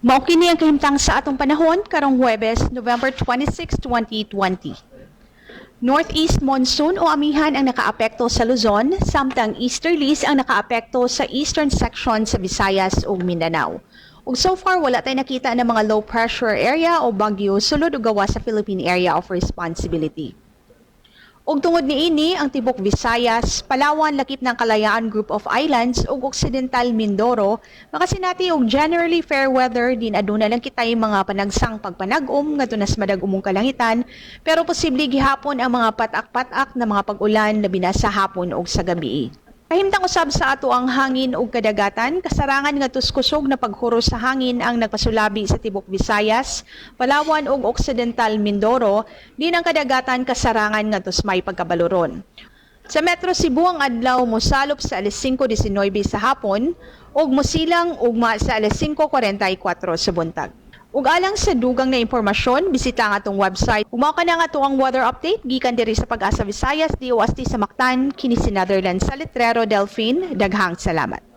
Mao kini ang kahimtang sa atong panahon karong Huwebes, November 26, 2020. Northeast monsoon o amihan ang nakaapekto sa Luzon, samtang easterlies ang nakaapekto sa eastern section sa Visayas ug Mindanao. Ug so far wala tay nakita ng mga low pressure area o bagyo sulod o gawas sa Philippine Area of Responsibility. Ug tungod niini, ang tibok Visayas, Palawan lakip ng Kalayaan Group of Islands ug Occidental Mindoro makasinati og generally fair weather din aduna lang kitay mga panagsang pagpanag-om ngadto nas madag-umong kalangitan, pero posible gihapon ang mga patak-patak na mga pag-ulan labi na sa hapon ug sa gabi. Kahimtang usab sa ato ang hangin ug kadagatan, kasarangan nga kusog na paghuros sa hangin ang nagpasulabi sa tibok Visayas, Palawan ug Occidental Mindoro, din ang kadagatan kasarangan nga may pagkabaluron. Sa Metro Cebu, ang adlaw mosalop sa alas 5:19 sa hapon ug mosilang ugma sa alas 5:44 sa buntag. Ug alang sa dugang na impormasyon, bisita ang atong website. Ug mao kana ang atoang weather update gikan diri sa Pag-asa Visayas, DOST sa Mactan, kini si Netherlands sa Letrero Delphine. Daghang salamat.